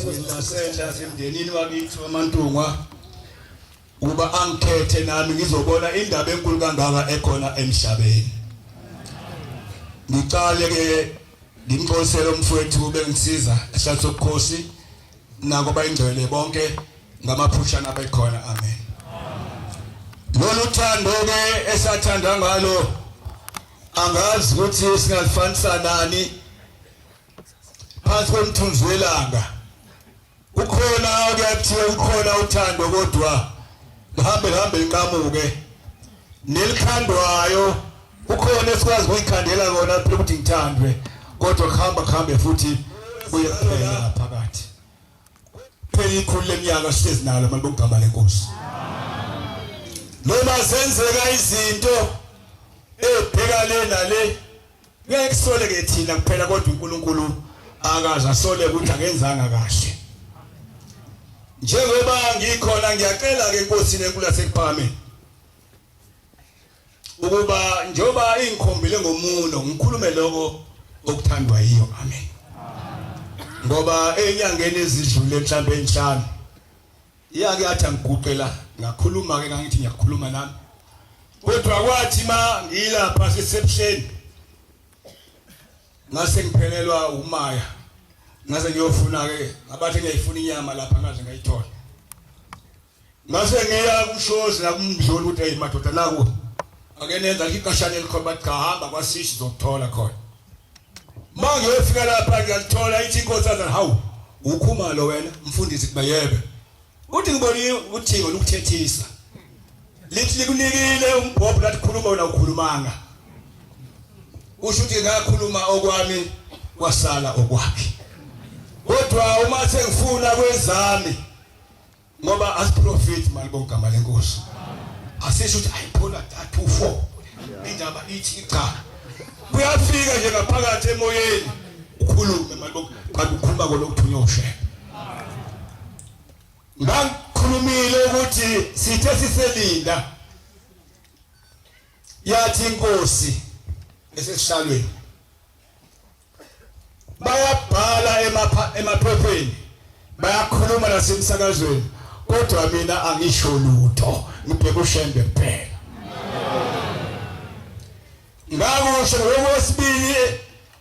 Lasenda semndenini wakithi wamantungwa ukuba angikhethe nami ngizobona indaba enkulu kangaka ekhona emhlabeni. Ngicale ke ngimxolisele umfowethu bengisiza ehlathi sobukhosi nako bayingcwele bonke ngamaphushana abekhona. Amen. Lolu thando ke esathanda ngalo angazi ukuthi singalifanisa nani phansi komthunzi welanga. Kukhona kuyathiwa kukhona uthando kodwa lihambe lihambe linqamuke nelikhandwayo kukhona esikwazi ukuyikhandela kona phela ukuthi ngithandwe kodwa kuhamba kuhambe futhi kuye kuphela phakathi phela ikhulu leminyaka sihlezi nalo malibongama lenkosi noma zenzeka izinto ebheka le nale. Ngeke kusole ke thina kuphela kodwa uNkulunkulu akaze asole ukuthi akenzanga kahle. Njengoba ngikhona ngiyacela ke enkosini enkulu yasekuphakameni ukuba njengoba ingikhombile ngomuno ngikhulume lokho okuthandwa yiyo. Amen. Ngoba enyangeni ezidlule mhlambe enhlanu iyake yathi angiguqe la ngakhuluma ke ngangithi ngiyakhuluma nami kodwa kwathi ma ngilapha sesebuhleni ngase ngiphelelwa umaya ngase ngiyofuna ke ngabathi ngiyayifuna inyama lapha ngaze ngayithola ngase ngiya kushozi nakumdloli ukuthi hey madoda naku ake nenza iqashana elikhona bathi cha hamba kwasishi zokuthola khona. Ma ngiyofika lapha ngiyalithola ithi inkosazana hawu ukhumalo wena mfundisi kuba yebe. Uthi ngibonile uthingo lukuthethisa. Lithi likunikile umbhobho lathi khuluma wena ukhulumanga. Usho ukuthi ngakhuluma okwami kwasala okwakhe. Kodwa uma sengifuna kwezami ngoba asiprofit mali bogama lenkosi asisho ukuthi ayiphola 2 4 indaba ithi cha kuyafika nje ngaphakathi emoyeni ukhulume mali kanti ukhuluma kolokuthunywa ushebe. Ngangikhulumile ukuthi sithe siselinda yathi inkosi esesihlalweni Bayabhala emaphepheni, bayakhuluma nasemsakazweni, kodwa mina angisho lutho, ngibheka uShembe kuphela. Ngakusho ngokwesibili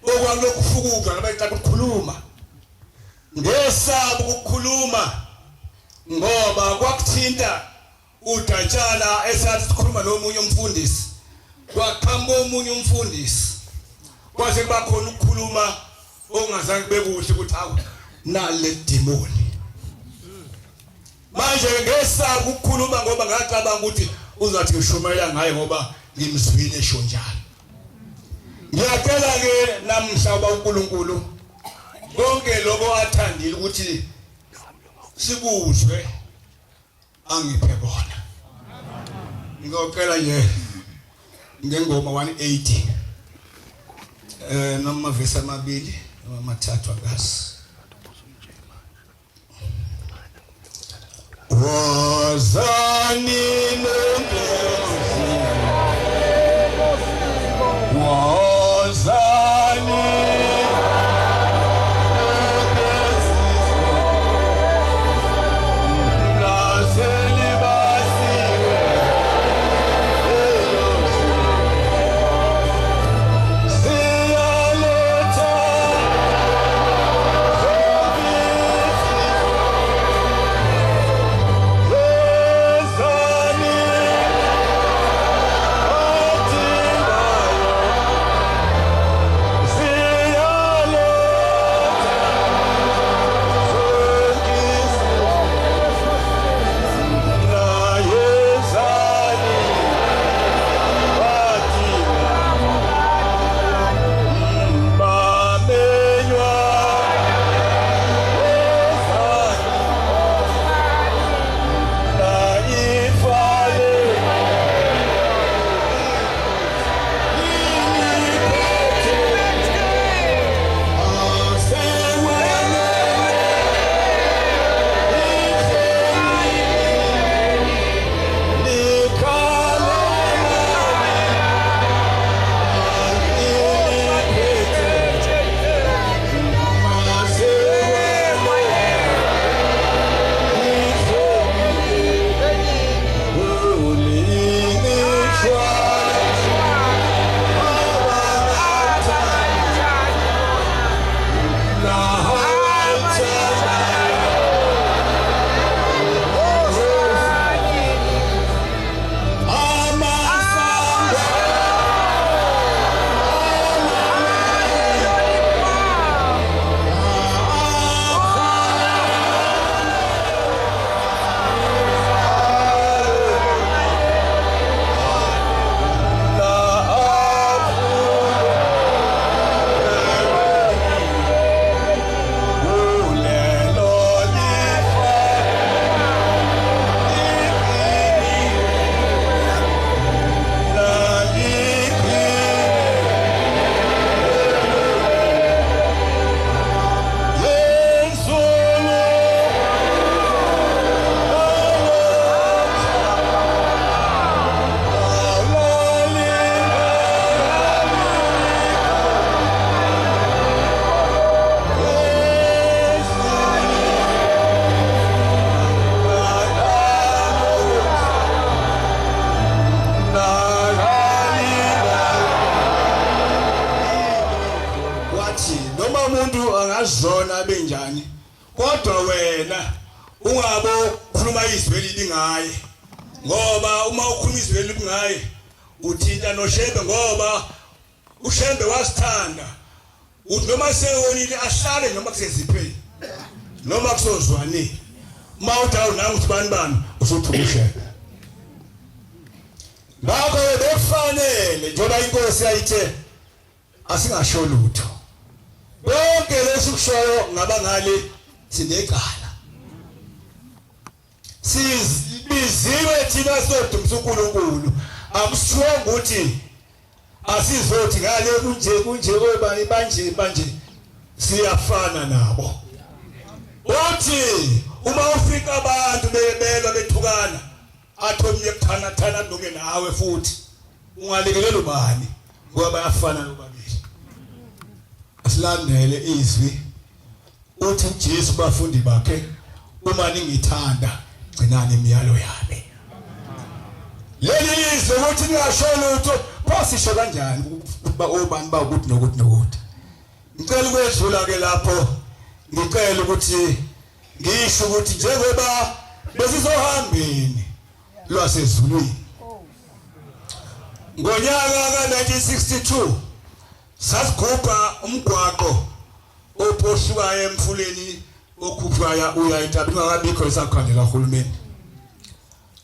okwangilokufukuka ngabe ukukhuluma. Ngesaba ukukhuluma ngoba kwakuthinta udatshana esathi sikhuluma nomunye umfundisi kwaqhamuka omunye umfundisi kwase kuba khona ukukhuluma okungazange kube kuhle ukuthi hawu nale demoni manje ngesaba ukukhuluma ngoba ngacabanga ukuthi uzathi ngishumayela ngaye ngoba ngimzwile esho njalo. Ngiyacela ke namhla uba uNkulunkulu konke lokho athandile ukuthi sikuzwe angiphe kona. Ngizocela nje ngengoma 180 noma amavesi amabili noma amathathu angazi. Wozani nonke Wozani Kodwa wena ungabo khuluma izwi elibi ngaye, ngoba uma ukhuluma izwi elibi ngaye uthinta noShembe, ngoba uShembe wasithanda uthi noma sewonile ahlale noma kusezipheni noma kusozwanini. Uma uthi awu nangu sibani bani, usuthuka uShembe. Ngakho bekufanele njengoba inkosi yayithe asingasho lutho, konke lesikushoyo ngabangale sinecala, sibiziwe thina sodumisa uNkulunkulu. Akushiwonga ukuthi asizothi ngale kunje kunje obani banje banje, siyafana nabo. Uthi uma ufika abantu bebelwa bethukana, athi omunye kuthana thana ndoke nawe futhi ungalekelela ubani, ngoba bayafana nobabili. Asilandele izwi. Uthi uJesu bafundi bakhe, uma ningithanda gcinani imiyalo yami. Leli lizwi ukuthi ningasho lutho, pho sisho kanjani ukuba obani ba ukuthi nokuthi nokuthi. Ngicela ukwedlula ke lapho, ngicela ukuthi ngisho ukuthi njengoba besizohambeni lwasezulwini ngonyaka ka-1962 sasigubha umgwaqo opohlukayo emfuleni okhuphukayo uya entabeni, ungakabikho isakhandela uhulumeni.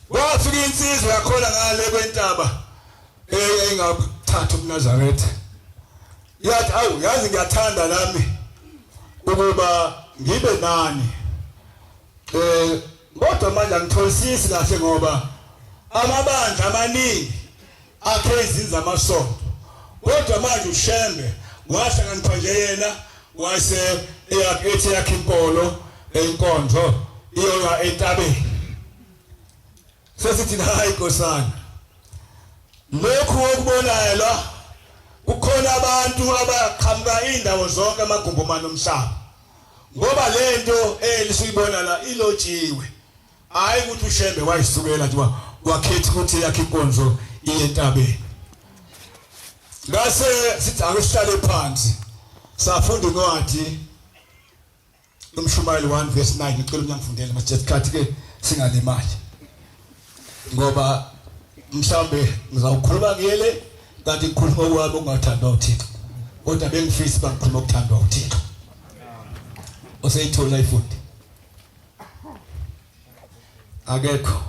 Kwafika insizwa yakhona ngale kwentaba eyayingakuthatha ubuNazaretha, yathi awu yazi ngiyathanda nami ukuba ngibe nani, kodwa manje angitholisisi kahle ngoba amabandla amaningi akhe izinza amasonto, kodwa manje uShembe wahlakanipha nje yena wase ethi yakhe inkolo inkonzo iyoya entabeni. Sesithi hayi nkosana, lokhu okubonayo la kukhona abantu abaqhamuka indawo zonke amagumbumane omhlaba, ngoba lento elisuyibona la ilotshiwe. Hayi ukuthi uShembe wayisukela nje wakhetha ukuthi yakhe inkonzo iye entabeni. Ngase sithi ake sihlale phansi, safunda incwadi uMshumayeli 1 verse 9. Ngicela unyangifundele manje isikhathi ke singalimali, ngoba mhlambe ngizawukhuluma ngiyele kanti ngikhuluma okwami okungathandwa uThixo, kodwa bengifisa bangikhuluma okuthandwa uThixo. Oseyithola ifundi akekho.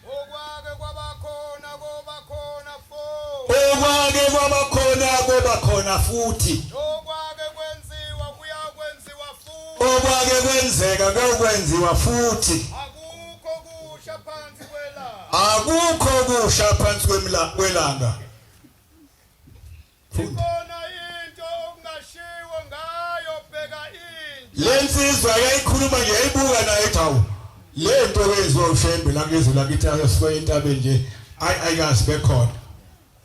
Okwake kwabakhona kobakhona futhi. Okwake kwabakhona kobakhona futhi. Okwake kwenziwa kuyakwenziwa futhi. Okwake kwenzeka kuyakwenziwa futhi. Akukho kusha phansi kwelanga. Akukho kusha phansi kwelanga. Ikhona into okungashiwo ngayo, bheka into. Le nsizwa yayikhuluma nje yayibuka naye ethi hawu le nto eyenziwa uShembe la kulezwe lakithi ayosifika entabeni nje ayi ayikazi bekhona.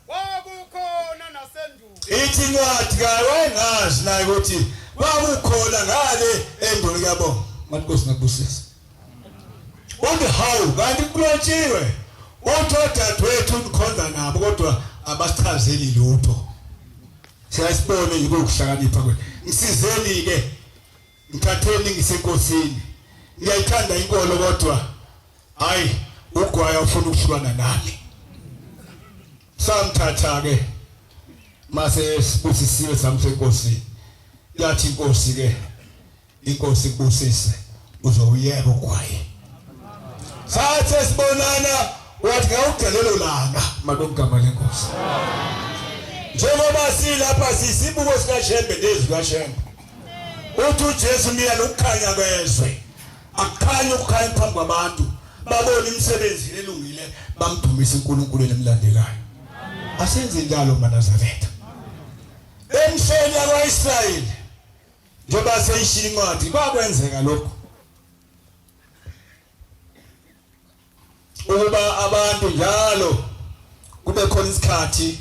Kwakukhona nasendulo. Ithi incwadi kayo wayengazi naye ukuthi kwakukhona ngale endulo. Kuyabonga ngathi Nkosi ngakubusisa. Uthi hawu kanti kulotshiwe, uthi odadewethu nikhonza nabo kodwa abasichazeli lutho. Siyasibone yiko ukuhlakanipha kwethu. Ngisizeni ke, ngithatheni ngisenkosini, ngiyayithanda inkolo kodwa hayi ugwaya ufuna ukuhlukana nami. Samthatha ke mase sibusisiwe samsenkosini, yathi inkosi ke inkosi ikubusise uzowuyeka ugwayi. Sathe sibonana wathi ngawudelelo langa makugama lenkosi. Njengoba silapha sisibuko sikaShembe nezwi kaShembe, uthi uJesu niya lokukhanya kwezwe, akukhanye ukukhanya phambi kwabantu babone imisebenzi elungile bamdumise uNkulunkulu elimlandelayo. Asenze njalo maNazaretha emhleni yakwaIsrayeli. Njengoba seyishilo incwadi kwakwenzeka lokho ukuba abantu njalo kube khona isikhathi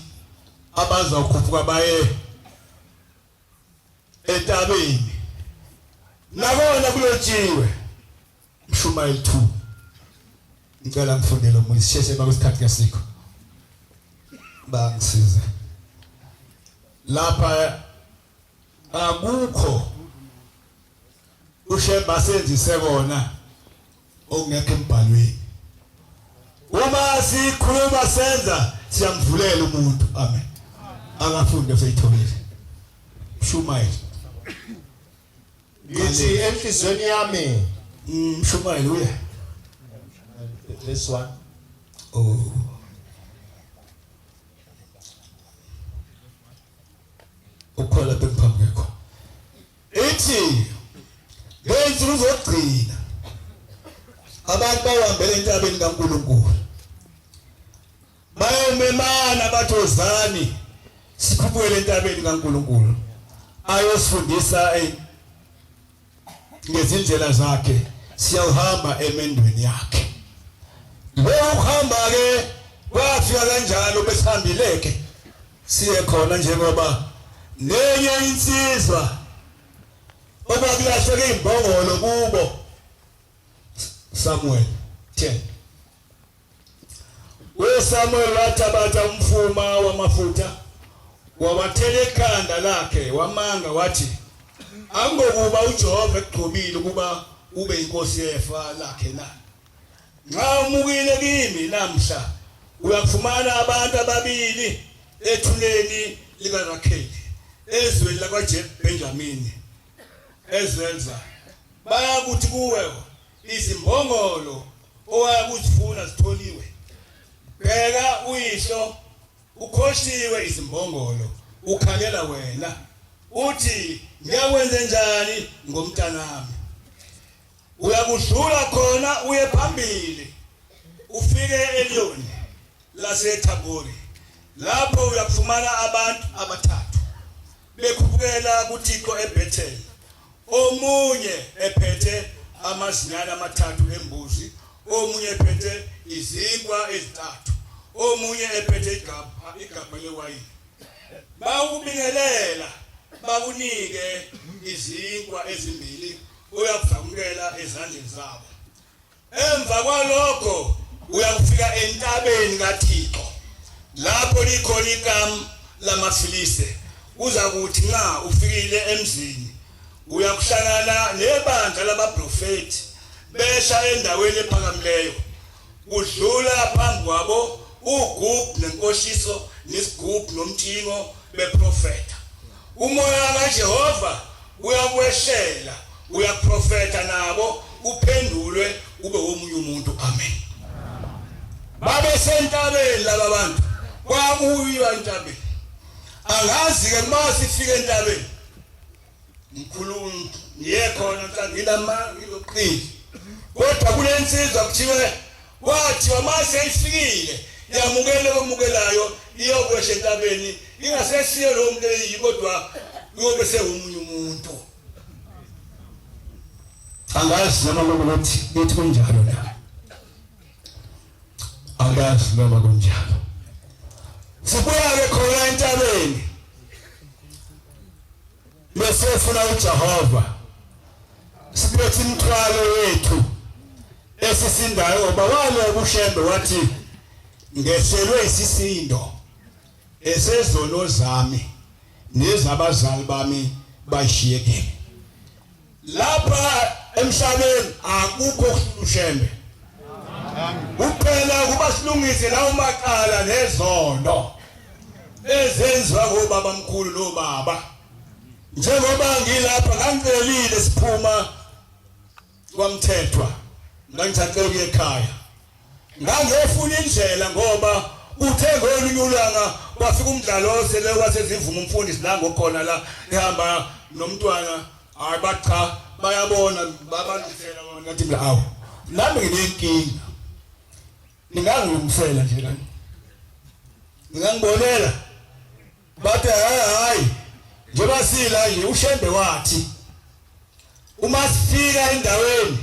abazawukhuphuka baye entabeni. Nakona kulotshiwe Mshumayeli 2. Ngicela ngifundele omunye sisheshe bakusikhathi kasikho. Bangisize lapha, akukho uShembe asenzise kona okungekho embhalweni. Uma sikhuluma senza, siyamvulela umuntu. Amen. Akafunde seyitholile. Mshumayeli. Ngithi enhliziyweni yami. Mshumayeli uye. This one. Oh, ukhola bengiphambi kwakho. Ithi ngeyinsuku zokugcina abantu bawuhambela entabeni kaNkulunkulu, bayomemana bathi, "Wozani sikhuphukele entabeni kaNkulunkulu ayosifundisa ngezindlela zakhe, siyawuhamba emendweni yakhe." Lo kuhamba ke kwafika kanjalo, besihambile ke siye khona, njengoba nenye insizwa okwakulahleke imbongolo kubo. Samuel 10. USamuel wathabatha umfuma wamafutha, wawathela ekhanda lakhe, wamanga wathi, "Angokuba uJehova ekugcobile ukuba ube inkosi yefa lakhe na? Nxa umukile kimi namhla, uyakufumana abantu ababili ethuneni likaRakheli ezweni lakwaBenjamini eZelza. Bayakuthi kuwe, 'Izimbongolo owayakuzifuna zitholiwe. Bheka, uyihlo ukhohliwe izimbongolo, ukhalela wena, uthi, Ngiyakwenze njani ngomntanami?' Uyakudlula khona uye phambili, ufike eLiyoni laseThabori. Lapho uyakufumana abantu abathathu bekhuphukela kuThixo eBethel, omunye ephethe amazinyane amathathu embuzi, omunye ephethe izinkwa ezintathu, omunye ephethe igabha lewayini. Bawukubingelela, bakunike izinkwa ezimbili, uyakuzamukela ezandleni zabo. Emva kwalokho uyakufika entabeni kaThixo, lapho likhona ikamu lamaFiliste. Kuza kuthi nxa ufikile emzini, uyakuhlangana nebandla labaprofethi behla endaweni ephakamileyo, kudlula phambi kwabo ugubhu nenkohliso nesigubhu nomtshingo, beprofetha. Umoya kaJehova uyakwehlela, uyaprofetha nabo, uphendulwe ube womunye umuntu. Amen. Babe sentabeni laba bantu, kwakuyiwa entabeni. Angazi ke uma sifika entabeni, mkhulu, ngiye khona mhlawumbe ngilama ngiloqili, kodwa kulensizwa kuthiwe kwathiwa mase ifikile yamukele kwamukelayo, iyokwehla entabeni ingasesiyo lowo muntu eyiyi, kodwa uyobe sewumunye umuntu. Angazi noma lokuthi kithi kunjalo na, angazi noma kunjalo. Sibuya ke khona entabeni besefuna uJehova, silethe imithwalo yethu esisindayo, ngoba wale kuShembe wathi, "Ngehlelwe isisindo esezono zami nezabazali bami bashiye kimi lapha emhlabeni." Akukho uShembe kuphela kuba silungise lawo macala nezono ezenziwa ngobaba mkhulu nobaba. Njengoba ngilapha, ngangicelile siphuma kwaMthethwa, ngangithathe ukuya ekhaya, ngangiyofuna indlela, ngoba kuthe ngolunye ulanga kwafika umdlalose le wasezivuma, umfundisi la ngokhona la ehamba nomntwana. Hayi, bacha, bayabona, babalungisela bona. Ngathi mina, "Awu, nami nginenkinga, ningangilungisela nje kani, ningangibonela?" Bathi, "Hayi, hayi, njengoba sila nje, uShembe wathi uma sifika endaweni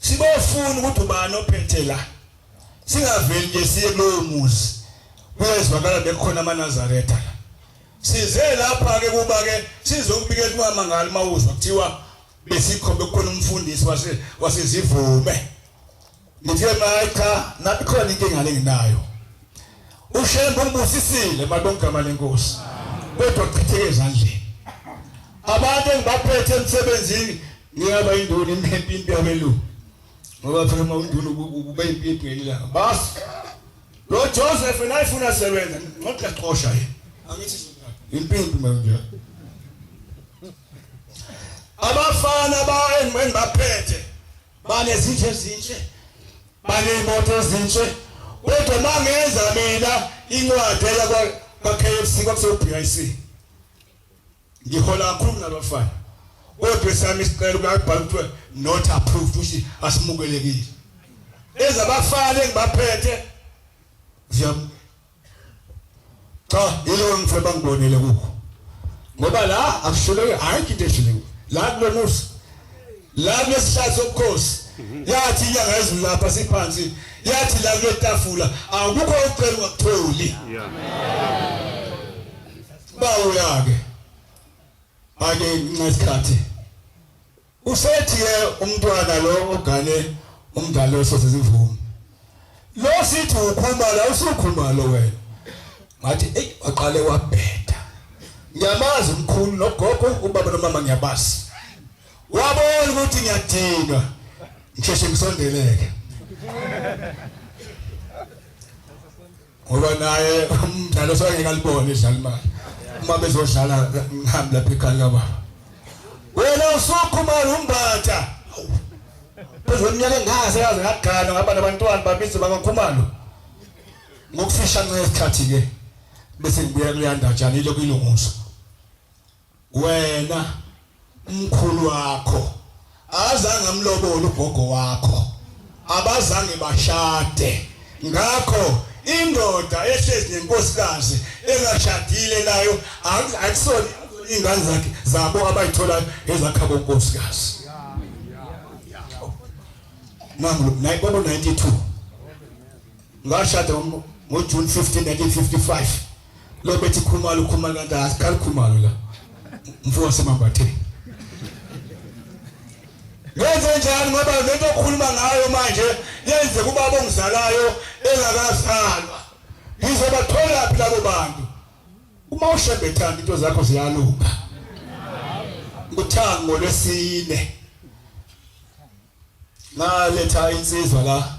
sibofuna ukuthi ubani ophethe la, singaveli nje siye kulowo muzi." Kuyezwakala bekukhona amaNazaretha la. Size lapha ke kuba ke sizokubikela ungamangali mawuzwa kuthiwa besikhombe kukhona umfundisi wase wasezivume. Ngithe, "Mayi, cha, nami khona inkinga lenginayo." Ushembe ungibusisile malibonga igama lenkosi. Kodwa chitheke ezandleni. Abantu engibaphethe emsebenzini ngiyaba induna impimpi impi yabelungu. Ngoba phela uma unduna ube impimpi ngelilanga. Bas. Lo Joseph nayifuna sebenza ngoxa xosha yena. Angithi impimpi manje. Abafana ba engibaphethe banezinto ezinhle baney'moto ezinhle kodwa uma ngenza mina incwadi eya kwa-KFC kwakusewu-BIC ngihola kakhulu nabafana kodwa esami isicelo kuyabhala kuthiwe not approved ukuthi asimukelekile ezabafana engibaphethe ziyam cha yilo ngifuna bangibonele kukho ngoba la akuhluleki ayikho into ehluleki la kulomusa la kulesihlahla sobukhosi yathi inyanga yezulu lapha siphansi yathi la kuletafula akukho ucela ungakutholi bawo yake ake ngesikhathi Usethi ke umntwana lo ogane umdlalo ososezivumi. Lo sithi ukhuluma la usukhuluma lo wena. Ngathi ey waqale wabheda. Ngiyamazi umkhulu nogogo ubaba nomama ngiyabazi. Wabona ukuthi ngiyadinwa. Ngisheshe ngisondeleke. Ngoba naye umdlalo sokangeke alibone edlala imali. Uma bezodlala ngihambe lapha ekhaya kababa. Wena usukhumala umbatha. Phezu kweminyaka engase yaze ngagana ngaba nabantwana babize bakakhumalo. Ngokufisha ngesikhathi ke bese ngibuya kuleya ndajana ilokhu ilungiswa. Wena umkhulu wakho azange amlobole ugogo wakho abazange bashade ngakho indoda ehlezi nenkosikazi engashadile nayo akusona ingane zakhe zabo abayitholayo ezakha konkosikazi nangu 92 ngashada ngoJune 15 1955 lo bethi khumalo khumalo kanti asiqali khumalo la mfo wasemambatheni ngenze njani ngoba lento okhuluma ngayo manje yenze kubaba ongizalayo engakazalwa ngizobathola phi labo bantu uma ushebethanda into zakho ziyalunga nguthango lwesine ngaletha insizwa la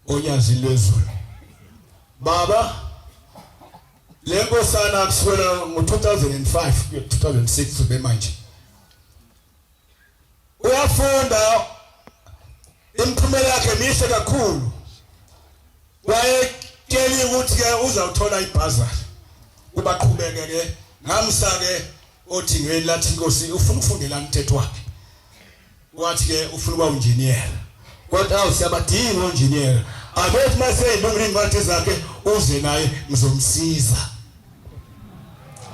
onyazini lwezulu baba le nkosana kusukela ngo-2005 kuya 2006 kube manje uyafunda imiphumela yakhe mihle kakhulu wayetsheliwe ukuthi ke uzawuthola ibhazari kubaqhubeke ke ngamsa ke othingweni lathi inkosi ufuna ukufundela umthetho wakhe wathi ke ufuna ukuba unjiniyela kodwa awu siyabadinga onjiniyela abethi mase ilungile incwadi zakhe uze naye ngizomsiza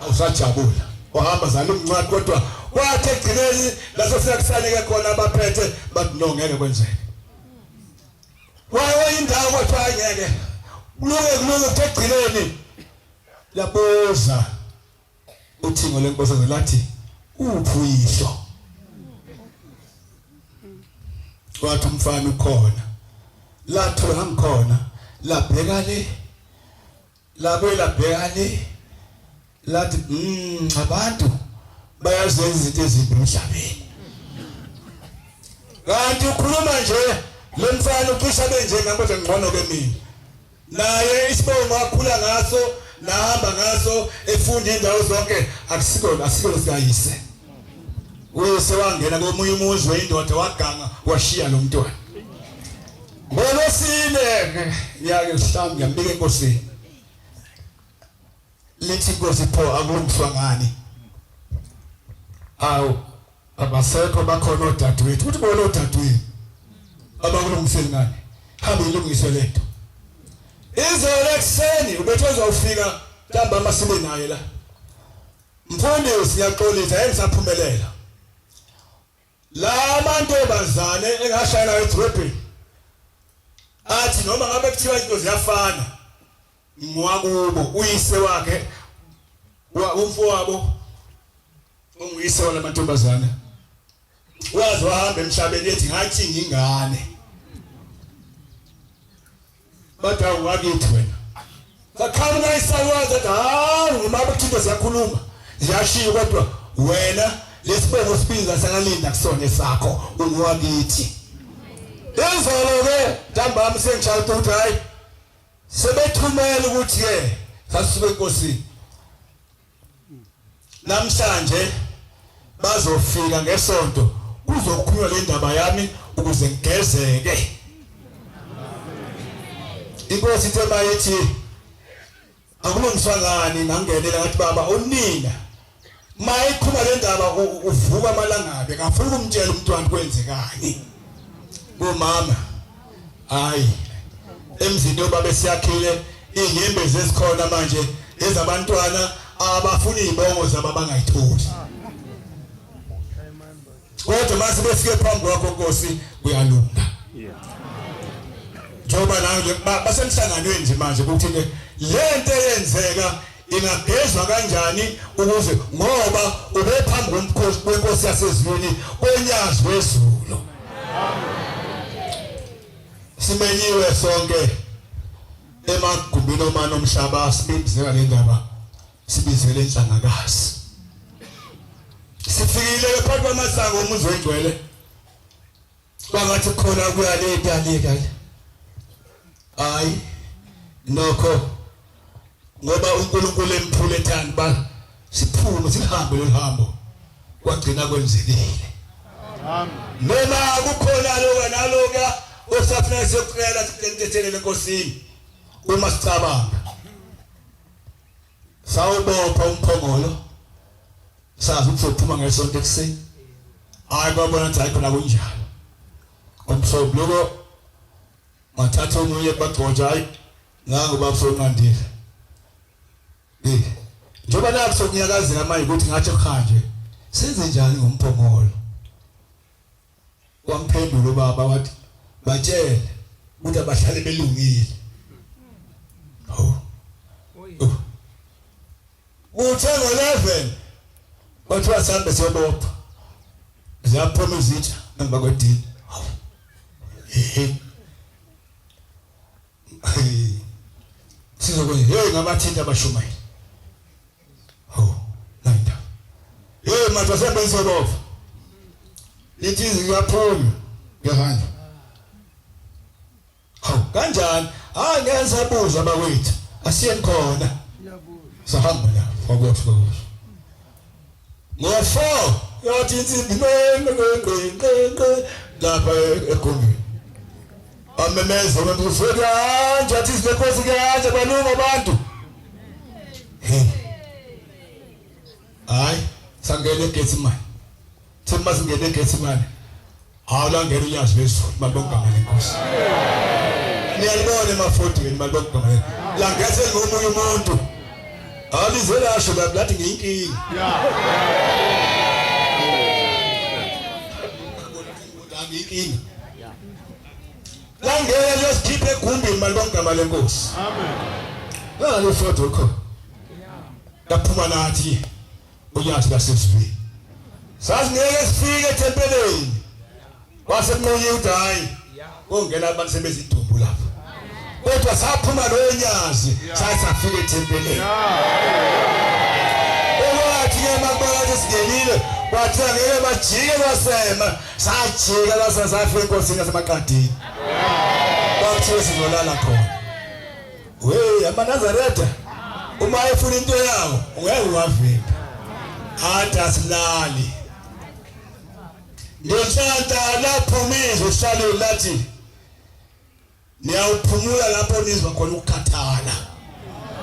awusajabula wahamba zala incwadi kodwa kwathi egcineni laso fika kusanike khona abaphethe bathi no ngeke kwenzeke waye indawo kodwa ngeke kulunge kulunge kuthe egcineni labuza Uthingo lenkosazana lathi uphi uyihlo? Wathi umfana ukhona. Lathola ngangikhona labheka le labuye labheka le lathi abantu bayazenza izinto ezimbi emhlabeni. Kanti ukhuluma nje lo mfana ucisha benje ngami kodwa ngcono ke mina. Naye isibongo akhula ngaso nahamba ngaso efunda indawo zonke akusiko asiko sikayise. Uyise wangena komunye umuzi weindoda waganga washiya lo mntwana. Ngolwesine ngiyake mhlawumbe ngiyambika enkosini. Lithi inkosi pho akulungiswa ngani? Awu abasekho bakhona odadewethu ukuthi bona odadewenu abakulungiseli ngani hambe ilungiswe lento izolo ekuseni ubethe uzofika ntambama sibe naye la mfundisi ngiyaxolisa engisaphumelela la mantombazane engashayela edrobheni athi noma ngabe kuthiwa izinto ziyafana ngwakubo uyise wakhe umfowabo onguyise walamantombazane waze wahamba emhlabeni ethi ngathi ngingane bathi awuwakithi wena Saqhamuka isakwazi athi hawu ngimaba kuthinto siyakhuluma. Ziyashiya kodwa wena lesibongo sibiza sakalinda kusona esakho ungowakithi. Izolo ke ntambama sengishaya ukuthi hayi sebethumela ukuthi ke sasuke enkosini. Namhlanje bazofika ngesonto kuzokhulunywa le ndaba yami ukuze ngigezeke. Inkosi ithe mayithi akulungiswa ngani ngangenela ngathi baba unina mayikhuluma le ndaba uvuka amalangabe kafuna ukumtshela umntwana kwenzekani kumama hayi emzini obaba esiyakhile izinyembezi ezikhona manje ezabantwana abafuna izibongo zabo abangayitholi kodwa mase befike phambi kwakho Nkosi kuyalunga njengoba nawe basemhlanganweni nje manje ukuthi ke lento eyenzeka ingagezwa kanjani ukuze ngoba ubephambi komkhosi kwenkosi yasezulwini konyazi wezulu simenyiwe sonke emagumbini omane omhlaba sibizela le ndaba sibizele inhlangakazi sifikile phakathi kwamasango omuzi wengcwele kwangathi khona kuya le kuyale kale hayi nokho ngoba uNkulunkulu emphule ethanda ba siphume sihambe lolu hambo kwagcina kwenzekile amen noma kukhona lokho naloka osafuna siyocela sicela enkosini uma sicabanga sawubopha umphongolo sazi ukuthi uphuma ngesonto ekuseni hayi babona ukuthi hayi khona kunjalo ngomsombuluko ngathatha omunye bagcotsha hayi nangu baba sonqandile eh njengoba nakho sokunyakazela manje ukuthi ngathi kuhanje senze njani ngomphongolo Wamphendula ubaba wathi batshele ukuthi abahlale belungile. Hawu. Oh. Kuthe ngo-11 kwathiwa sihambe siyobopha. Ziyaphuma izitsha emva kwedini. Hawu. Ehe. Sizokwenza hey ngabathinta abashumayeli. Hawu, nayinda. Hey manje asebenza bopha. Lithi ziyaphuma ngehamba. Hawu, kanjani? Hayi ngeke sabuza bakwethu. Asiyeni khona. Sahamba la, wakuyofika kuzo. Ngo-4 yathi insimbi nqe lapha egumbini. Amemeza umuntu ufike kanje athi izinkosi kanje balunga abantu. Hey. Hayi, sangena eGetsemane. Thina masingena eGetsemane. Hawu langena unyazi lwezulu malibonga igama lenkosi. Niyalibona emafotweni malibonga igama lenkosi. Langena ngomunye umuntu. Alize lasho la lathi ngiyinkinga. Ngiyinkinga. Langena liyosikhipha egumbini malibonga igama lenkosi. Amen. Nalo foto khona. Laphuma nathi unyazi lasezulwini. Sasingeke sifike ethempelini. Kwase kunqunyiwe ukuthi hayi kongena abantu sebezidumbu lapha. Kodwa saphuma loyo nyazi sathi safika ethempelini. Okwathi ke makubona singenile kwathiwa ngeke bajike kwasema sajika lasa safika enkosini yasemaqadini. Kwathiwa sizolala khona. Hey amaNazaretha uma efuna into yawo ungeke uwavimbe. Athi asilali. Ngenhlanhla laphuma izwi esihlalweni lathi niyawuphumula lapho nizwa khona ukukhathala.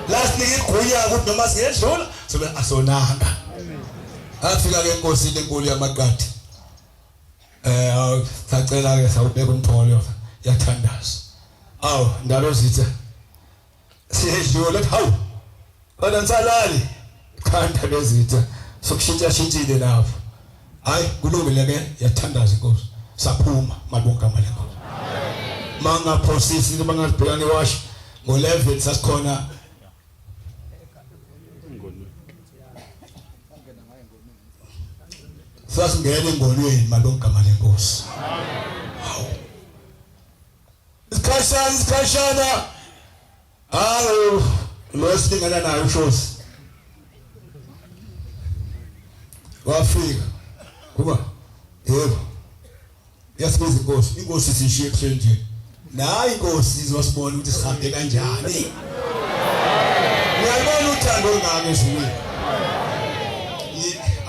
Lasinika igunya ukuthi noma singedlula sobe asonanga. Afika ke inkosi enkulu yamaqadi. Eh sacela ke sawubeka umpholo yathandaza. Awu ndalo zitha. Siyedlula hawu. Kodwa nsalali khanda lezitha sokushintsha shintshile lapho. Hayi kulungile ke yathandaza inkosi. Saphuma malibonga igama lenkosi. Mangaphosisi bangazibheka ngewashi ngo-11 sasikhona sasingena engolweni malibonga igama lenkosi. Hawu. Isikhashana isikhashana. Hawu. Lo silingana naye ushozi wafika kuba yebo yasibiza inkosi inkosi sishiye ekuseni nje nayi inkosi izosibona ukuthi sihambe kanjani ngiyalibona uthando olungaka ezulwini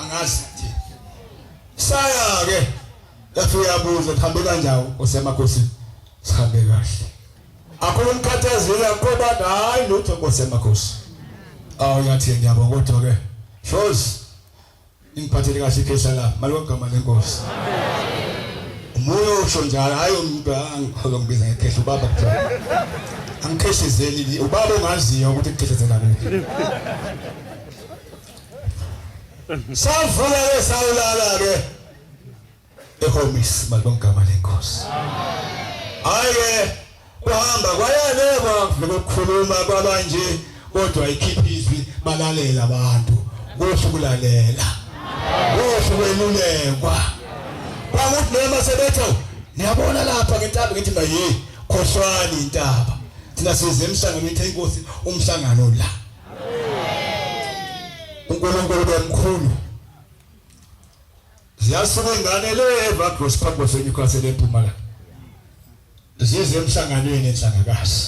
angazi saya ke yafika yabuza sihambe kanjani nkosi yamakhosi sihambe kahle akho umkhathazile akho bantu hayi lutho nkosi yamakhosi awu yathi ngiyabonga kodwa ke shozi ingiphathele kahle ikhehla la malwegama lenkosi umoya usho njalo hayi umuntu angizongibiza ngekhehla ubaba kuthiwa angikhehlezeli ubaba ongaziyo ukuthi kukhehlezelana kuphi savuka ke sawulala ke ehomis malibongama lenkosi hayi ke kuhamba kwayalekwa nokukhuluma kwabanje kodwa ikhipha izwi balalela abantu kuhle ukulalela kuhle ukwelulekwa kwakuthi noma sebethe niyabona lapha ngentaba ngithi maye khohlwani intaba thina size emhlanganweni ithe inkosi umhlangano la uNkulunkulu bemkhulu ziyasuka ingane le eVagros phambi kwaseNewcastle eMpumalanga zize emhlanganweni enhlangakazi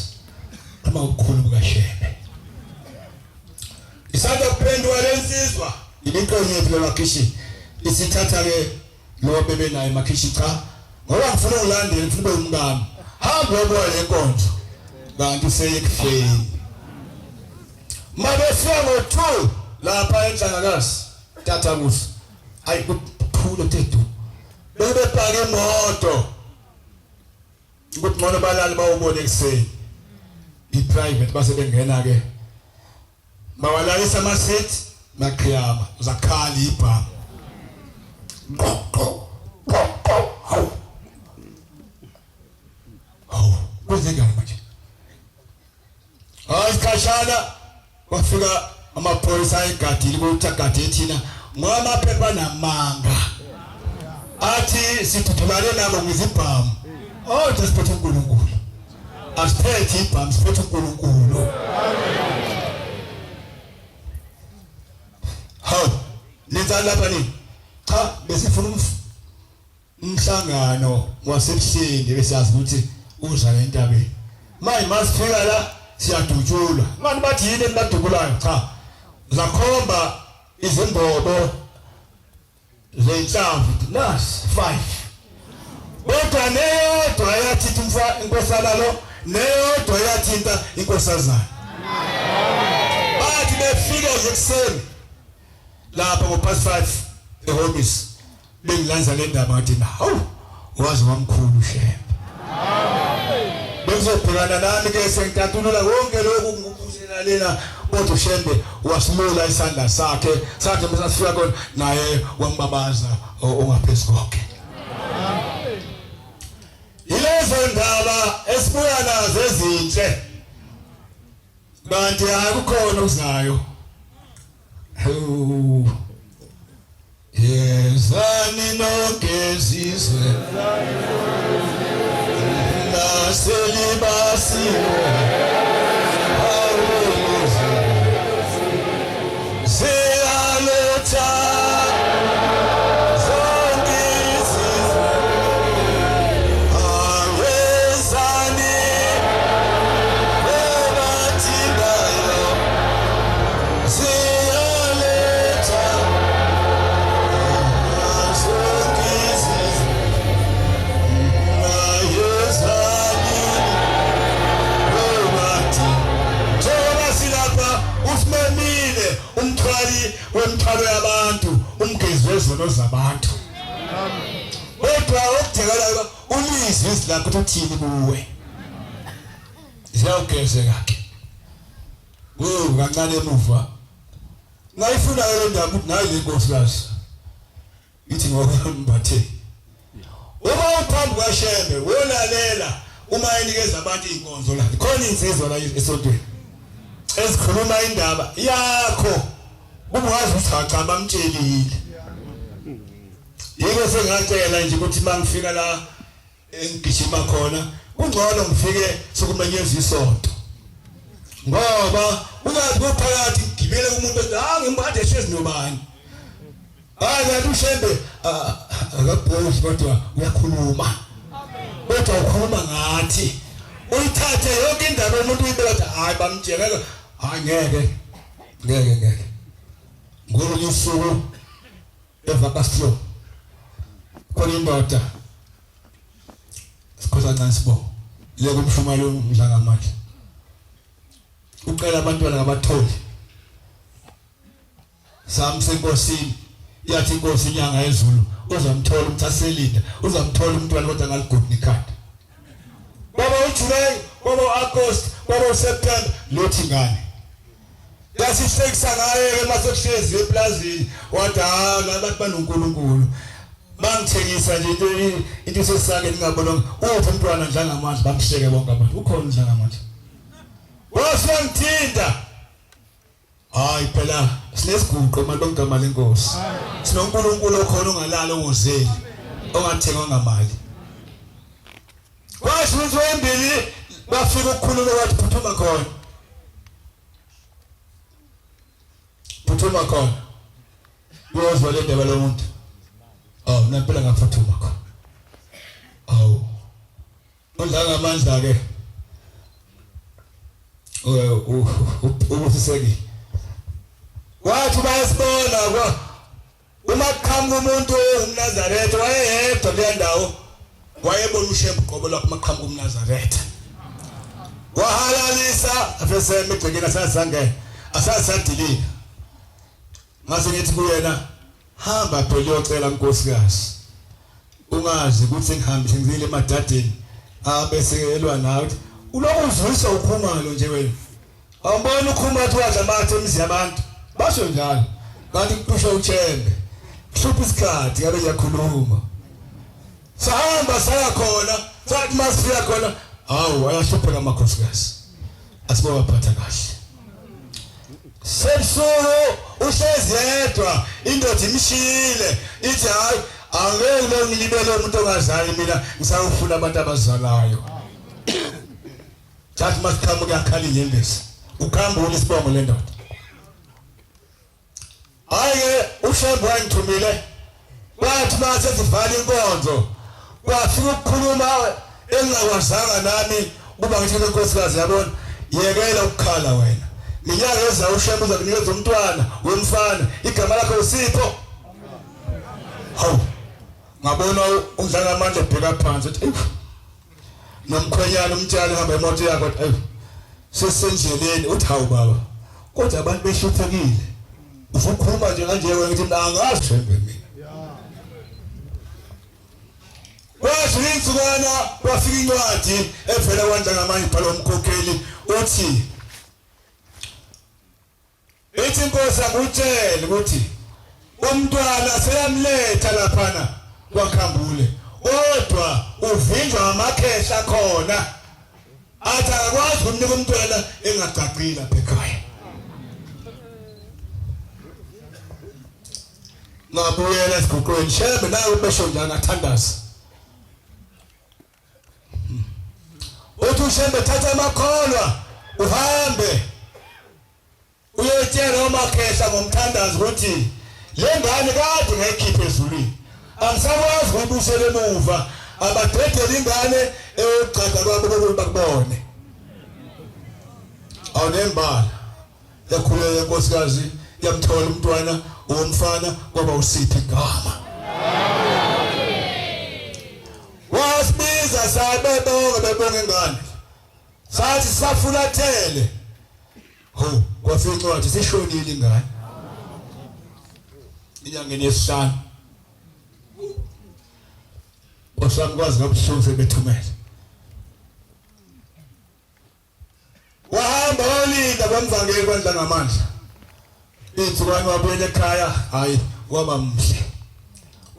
uma ukukhulu bukaShembe isanda kuphenduka lensizwa ibiqonyephi lemakhishi isithatha ke lo bebenaye makhishi cha ngoba ngifuna ukulandela ngifuna ube umkami hamba uyobuka le nkonzo kanti useyekufeni mabefika ngo-2 lapha enhlangakazi tata kuso ayi kuthule tedu bebepaka imoto ukuthi ngcono balali bawubone ekuseni i-private base bengena ke bawalalisa ama-seat maqhiyama zakhala ibhamu qo qo qo qo hawu hawu kwenzekani manje hayi sikhashana kwafika amaphoyisa ayegadile ukuthi agade thina ngoba amaphepha namanga athi sidudulane nabo ngezibhamu oh siphethe uNkulunkulu asiphethe ibhamu siphethe uNkulunkulu hawu nenzani lapha nini cha besifuna umhlangano wasebuhleni besazi ukuthi uza entabeni manje masifika la siyadutshulwa manje bathi yini enibadubulayo cha zakhomba izimbobo zenhlamvu nasi 5 kodwa neyodwa yathinta umfa inkosana lo neyodwa yathinta inkosazana bathi befika nje ekuseni lapha ngo-past 5 ehhovisi bengilanza le ndaba ngathi hawu waze wamkhulu shembe bengizobhekana nami ke sengitatulula konke lokhu ngikubuzela lena kodwa ushembe wasimula isandla sakhe sathi uma sifika khona naye wambabaza ongaphezu konke yilezo ndaba esibuya nazo ezinhle kanti akukhona okuzayo Hawu. Yezani nonke zizwe naselibasiwe awuze ziyaletha zonke izizwe awezani ebathindayo Siyaletha zonke izizwe nayezani obathi njengoba silapha usimemile umthwali wemthwalo yabantu umgezi wezono zabantu kodwa okudingakalayo ulizwe izwi lakho ukuthi uthini kuwe ziyawugezeka ke Wo kancane emuva. Ngayifuna le ndaba ukuthi nayi le nkosikazi. Ithi ngoba mbathe. Uma uphambi kwaShembe wolalela uma enikeza abantu inkonzo la. Khona insizwa la esontweni. Ezikhuluma indaba yakho. Kubuwazi ukuthi cha cha bamtshelile. Yiko sengatshela nje ukuthi mangifika la engigijima khona kungcono ngifike sokumenyeza isonto. Ngoba ungazi kuphakathi ngigibele umuntu othi ah ngimkade ehlezi nobani. Hayi kanti uShembe akabhozi kodwa uyakhuluma. Kodwa ukhuluma ngathi uyithathe yonke indaba umuntu uyibeka ukuthi hayi bamtshela hayi ngeke ngeke ngeke. Ngolunye usuku eVakaslo khona indoda sikhoza kancane sibongo le kumshumayelo umdlangamandla ucela abantwana ngabatholi sami senkosini yathi inkosi inyanga yezulu uzamthola umthaselinda uzamthola umntwana kodwa ngaligudi ikhanda baba uJuly baba uAugust baba uSeptember lothi ngane yasihlekisa ngaye ke mase kuhlezi eplazini wathi ha labantu banoNkulunkulu bangithengisa nje into into sesake ngingabonanga uphi umntwana njengamanje bamhleke bonke abantu ukhona njengamanje wasangithinta hayi phela sinesiguqo manje ngegama lenkosi sinoNkulunkulu okhona ongalala ongozeli ongathengwa ngamali kwasho ukuthi wembili bafika ukukhuluma wathi phuthuma khona phuthuma khona uyozwa le ndaba lomuntu awu nampela ngaphuthuma khona awu udla ngamandla ke ubusisekile wathi bayasibona kwa uma kuqhamuka umuntu ongumNazaretha wayeyedwa kuleya ndawo wayebona uShembe uqobo lwakhe uma kuqhamuka umNazaretha wahalalisa afeseme egcekeni asazangena asasadilika ngase ngithi kuyena hamba phela uyocela nkosikazi ungazi ukuthi ngihambise ngizile emadadeni abese elwa nawe ulokhu uzwisa ukhumalo nje wena awubona ukhuma athi wadla amathe emizi yabantu basho njalo kanti kuphusha uthembe hlupha isikhathi ngabe ngiyakhuluma sahamba saya khona sathi masifika khona hawu ayahlupheka amakhosikazi asibowaphatha kahle sebusuku uhlezi yedwa indoda imshiyile ithi hayi angeke lo ngilibele umuntu ongazali mina ngisawufuna abantu abazalayo Thatha masiqhamuka yakhala inyembezi ukhambule isibongo lendoda hayi ke uShembe wangithumile kwathi mase sivala inkonzo kwafika ukukhuluma engingakwazanga nami kuba ngithi lenkosikazi yabona yekela ukukhala wena minyaka eza uShembe uzakunikeza umntwana womfana igama lakho usipho hawu ngabona udlala amandla ebheka phansi uthi nomkhwenyana umtshali hamba imoto yakho ayi sesendleleni uthi hawu baba kodwa abantu behluphekile usukhuluma nje kanje wena ngithi mina angazi shembe mina Kwathi insukwana kwafika incwadi evela kwanjangamanye ibhalwa umkhokheli uthi Ithi inkosi akutshele ukuthi umntwana seyamletha laphana kwaKhambule kodwa uvinjwa amakhehla khona athi akakwazi ukumnika umntwana engagcagcile lapha ekhaya ngabuyela esiguqweni shembe nawe besho njani ngathandaza uthi ushembe thatha amakholwa uhambe Uyotshela umakhehla ngomthandazo ukuthi le ngane kade ngayikhipha ezulwini. Angisakwazi ukuyibuyisela emuva. Abadedele ingane eyogcagca kwabo kokuthi bakubone. Awunembala. Yakhuleka inkosikazi yamthola umntwana womfana kwaba usiphi igama. Wasibiza sabebonga bebonga ingane. Sathi safulathele. Ho, kwafika incwadi sishonile ingane. Inyangeni yesihlanu. Osami kwazi kabuhlungu sebethumele. Wahamba walinda kwamvangeli kwandla ngamandla. Insukwana wabuyela ekhaya, hayi waba mhle.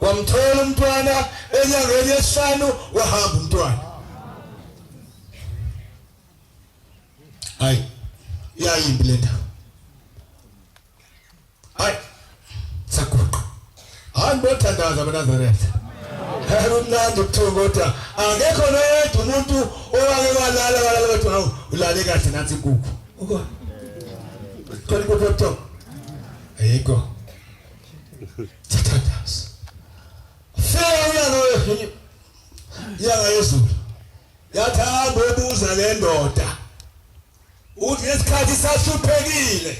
Wamthola umntwana enyangeni yesihlanu wahamba umntwana. Hayi iyayimbi le ndaba. Hayi saguqa. Hayi bothandaza abaNazaretha. Hayi kumnandi ukuthunga kodwa akekho noyedwa umuntu owake walala walala kodwa hawu ulale kahle nansi inkukhu. Ukhona. Khona inkukhu yobuthongo. Ayikho. Thathandaza. Fika uyalo inyanga yezulu. Yathi hamba obuza le ndoda. Uthi lesikhathi sahluphekile.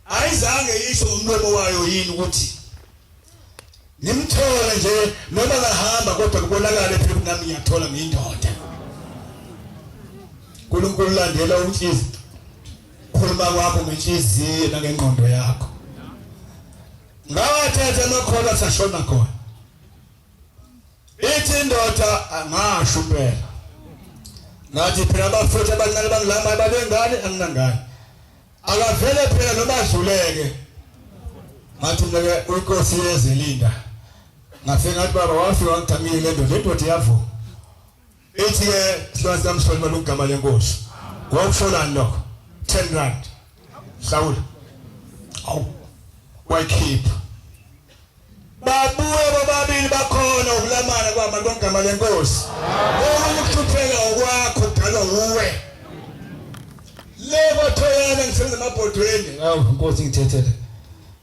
Ayizange isho umlomo wayo yini ukuthi ngimthole nje noma ngahamba kodwa kubonakale phela ukuthi nami ngiyathola ngiyindoda. uNkulunkulu landela unhliziyo. Khuluma kwakho ngenhliziyo nangengqondo yakho. Ngawathatha amakholwa sashona khona. Ithi indoda angasho impela. Ngathi phela abafowethu abancane bangilama balengane anginangane. Akavele phela noma adluleke. Ngathi mina ke uyinkosi yezelinda. Ngafika ngathi baba wafika wangithamile le ndoda, le ndoda iyavuma. Ithi ke silwane sikamsoli malugama lenkosi. Wakusholani lokho? 10 rand. Hlawula. Awu. Wayikhipha. Babuye bobabili bakhona ukulamana kwama kwegama lenkosi. Okunye ukuhlupheka okwakho kudalwa wuwe. Lebo thoyana ngisebenza emabhodweni. Awu inkosi ngithethele.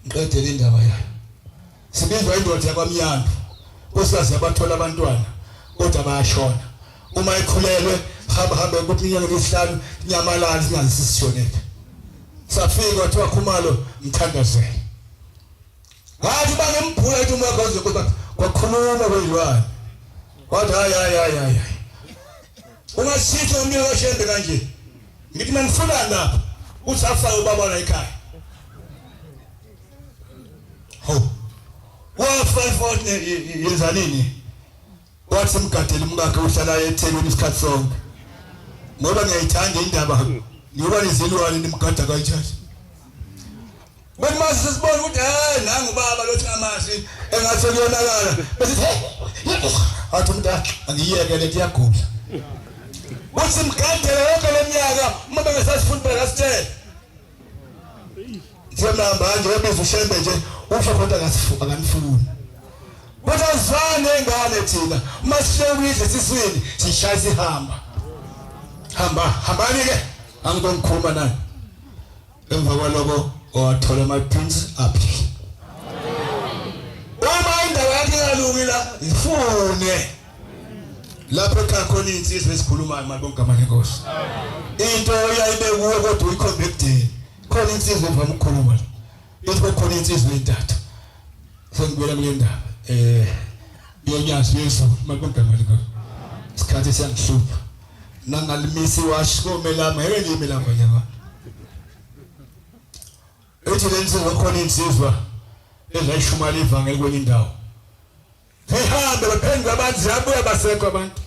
Ngiqedele indaba yayo. Sibizwa indoda yakwamnyandu. Nkosikazi yabathola abantwana kodwa bayashona. Uma ekhulelwe hamba hambe ukuthi iminyaka emihlanu inyamalala singaze sisishonele. Safika kwathiwa Khumalo mthandazele. Ngathi bangimbhula ethi umoya khoze kodwa kwakhuluma kwezilwane. Wathi hayi hayi hayi hayi. Ungasitho umntu oshembe kanje. Ngithi manifunani lapha? Uthi afake ubaba la ekhaya. Hawu. Wafa ifoni yenza nini? Wathi mgadele umkakhe uhlala eThekwini isikhathi sonke. Ngoba ngiyayithanda indaba. Ngoba nizilwane nimgada kanjani? Bathi mase sesibona ukuthi hey nangu baba lothi amasi engathi kuyonakala. Bese athi umuntu angiyeke lethi iyagula. Uthi mgadele yonke leminyaka uma bengesasifuni phela sithele. Njengoba nje ebiza uShembe nje usho kodwa akanifuni. Kodwa azane ingane thina uma sihlekile siswini sishaya sihamba. Hamba hambani ke angizongikhuluma nani. Emva kwaloko wathola ama-twins aphila. Uma indaba yakhe ingalungi la ifune. Lapho ekhaya khona insizwa esikhulumayo mali bongama lenkosi. Into oyayibe kuwe kodwa uyikhombe ekudeni. Khona insizwa evama ukukhuluma la. Ithi kukhona insizwa entathu. Sengibuyela kule ndaba. Yonyazi Yesu mali bongama lenkosi. Isikhathi siyangihlupha. Nangalimisi washi komelama ngeke limi lapha nje. Ethi le nsizwa khona insizwa ezayishumala ivangeli kwenye indawo. Zihambe baphenduka abantu ziyabuya basekho abantu.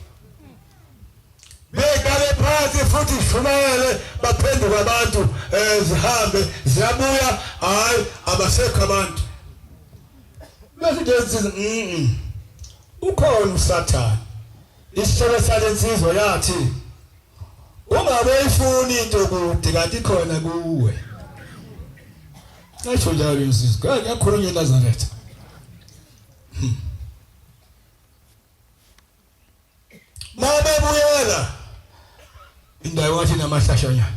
Beqale phansi futhi ishumayele baphenduka abantu zihambe ziyabuya hayi abasekho abantu. Bese nje sithi ukhona uSathane. Isihloko salensizwa yathi ungabe uyifuni into kude kanti khona kuwe. Ngasho njalo insizwa. Kuyakhulunywa eNazaretha. Mabebuyela indawo wathi namahlashanyana.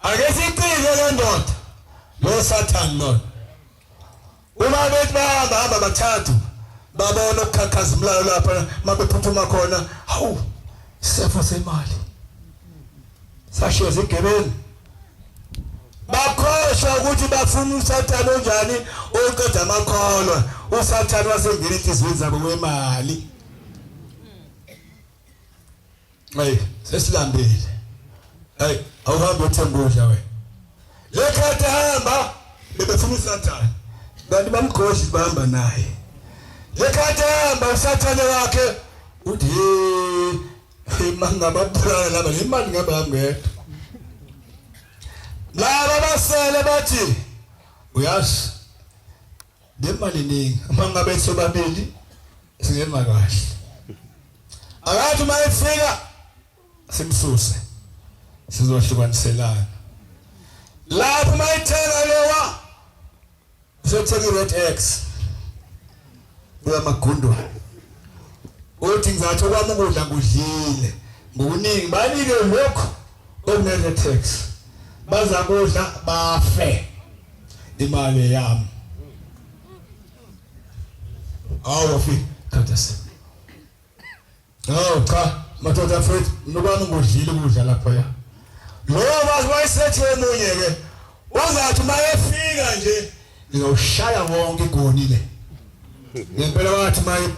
Ake sicike le ndoda lo Satan lo. Uma bethi bahamba hamba bathathu babona ukukhakhazimulayo lapha mabephuthuma khona hawu sefo semali. Sashiya zigebengu. Bakhohlwa ukuthi bafuna uSathane onjani oqeda amakholwa. uSathane wasengena enhliziyweni zabo wemali. Hey, sesilambile. Hey, awuhambe uthenga ukudla wena. Lekhathi hamba bebefuna uSathane. Bantu bamgqoshi bahamba naye. Lekhathi hamba uSathane wakhe uthi hey mangababulala laba le mali ngaba ngedwa. Laba basele bathi uyazi le mali iningi uma ngabe sobabili singema kahle. Akathi uma efika simsuse sizohlukaniselana. Lapho uma ethenga lowa usethenga i-Red X uyamagundwa. Uthi ngizathi okwami ukudla ngudlile ngokuningi banike lokhu Okunene tax. Baza kudla bafe. Imali yami. Awu wafika khathesi. Hawu cha madoda mfethu nokwami ngudlile ukudla lapha ya. Lo bazi wayesethi omunye ke uzathi uma efika nje ngizawushaya wonke igoni le. Ngempela wathi maye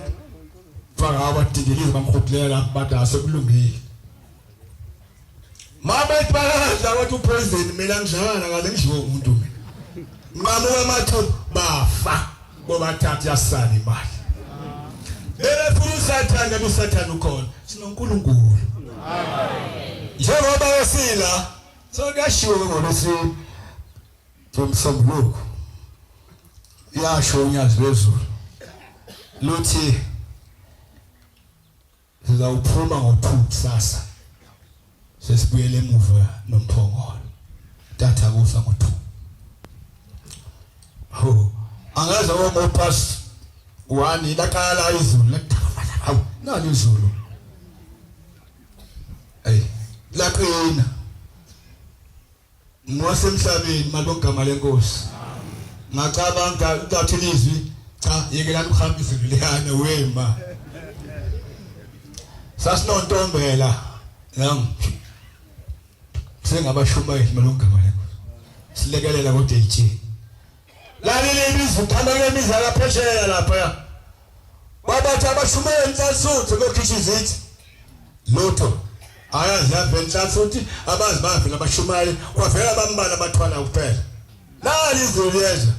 faka abadingilizi bamhudulela lapha bathi asekulungile. Mama ethi bakadla wathi upresident mina ngidlala kaze ngishiwo umuntu mina. Nqamuka amathumbu bafa bobathathu yasala imali. Bebefuna uSathane kanti uSathane ukhona. SinoNkulunkulu. Njengoba esila sokuyashiwo ke ngolwesine ngomsombuluko. Yasho unyazi lwezulu. Luthi Sizawuphuma ngo-2 kusasa. Sesibuyele emuva nomphongolo. Tatha kusa ngo-2. Ho, angaze ngo past 1 laqala izulu hawu nani izulu. Hey, laqina. Ngosemhlabeni malibongama lenkosi. Ngacabanga ukuthi ilizwi cha yekelani ukuhamba izulu liyana wema. Sasinontombela yang sengabashumayeli malongama lenkosi. Silekelela kodwa itshe. Lalile ibizo qhamuka imizi akaphesheya lapha. Babathi abashumayeli inhlasuthu kokhishwa izithi. Lutho. Ayazi yavela inhlasuthu abazi bavela abashumayeli kwavela abambala abathwala kuphela. Nali izulu liyeza.